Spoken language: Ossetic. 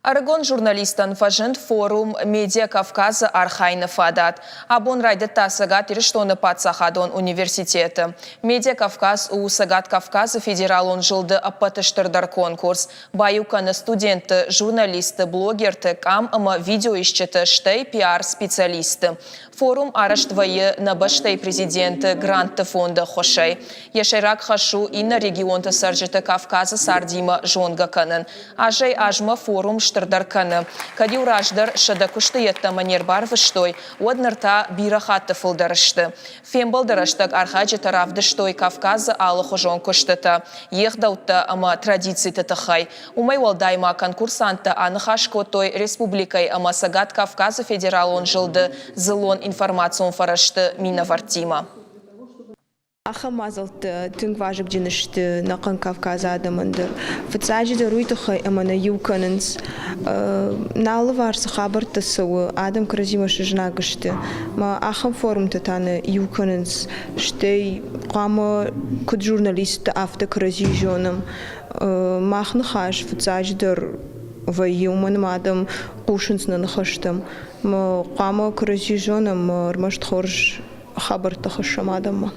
Ӕрыгон журналисттӕн фӕзынд форум «Медиа Кавказы» архайыны фадат. Абон райдыдта Цӕгат Ирыстоны паддзахадон университеты. «Медиа Кавказ» у Цӕгат Кавказы федералон зылды ӕппӕты стырдӕр конкурс. Баиу кӕны студентты, журналистты, блогерты, къам ӕмӕ видеоисджыты, стӕй пиар-специалистты. Форум арӕзт вӕййы нӕ бӕстӕйы президенты грантты фонды ӕххуысӕй. Йӕ сӕйраг хӕс у иннӕ регионты цӕрджыты Кавказы цардимӕ зонгӕ кӕнын. Азӕй-азмӕ форум стырдӕр кӕны. Кӕд-иу раздӕр 100 куысты йеддӕмӕ не рбарвыстой, уӕд ныр та бирӕ хатты фылдӕр сты. Фембӕлды рӕстӕг архайджытӕ равдыстой Кавказы алыхуызон куыстытӕ, йе гъдӕуттӕ ӕмӕ традициты тыххӕй. Уымӕй уӕлдай ма конкурсанттӕ аныхас кодтой республикӕйы ӕмӕ Цӕгат Кавказы федералон зылды дзыллон информацион фӕрӕзты минӕвӕрттимӕ. Ахӕм мадзӕлттӕ тынг вазыгджын сты ӕнӕхъӕн Кавказы адӕмӕн дӕр. Фыццаджыдӕр уый тыххӕй ӕмӕ нӕ иу кӕнынц. Нӕ алыварс цы хабӕрттӕ цӕуы, адӕм кӕрӕдзимӕ сызнаг сты. Ӕмӕ ахӕм форумтӕ та нӕ иу кӕнынц. Стӕй хъуамӕ куыд журналисттӕ, афтӕ кӕрӕдзийы зонӕм. Мах ныхас фыццаджыдӕр вӕййы, уымӕн ӕмӕ адӕм хъусынц нӕ ныхӕстӕм. Хъуамӕ кӕрӕдзи зонӕм, ӕрмӕст хорз хабӕрттӕ хӕссӕм адӕммӕ.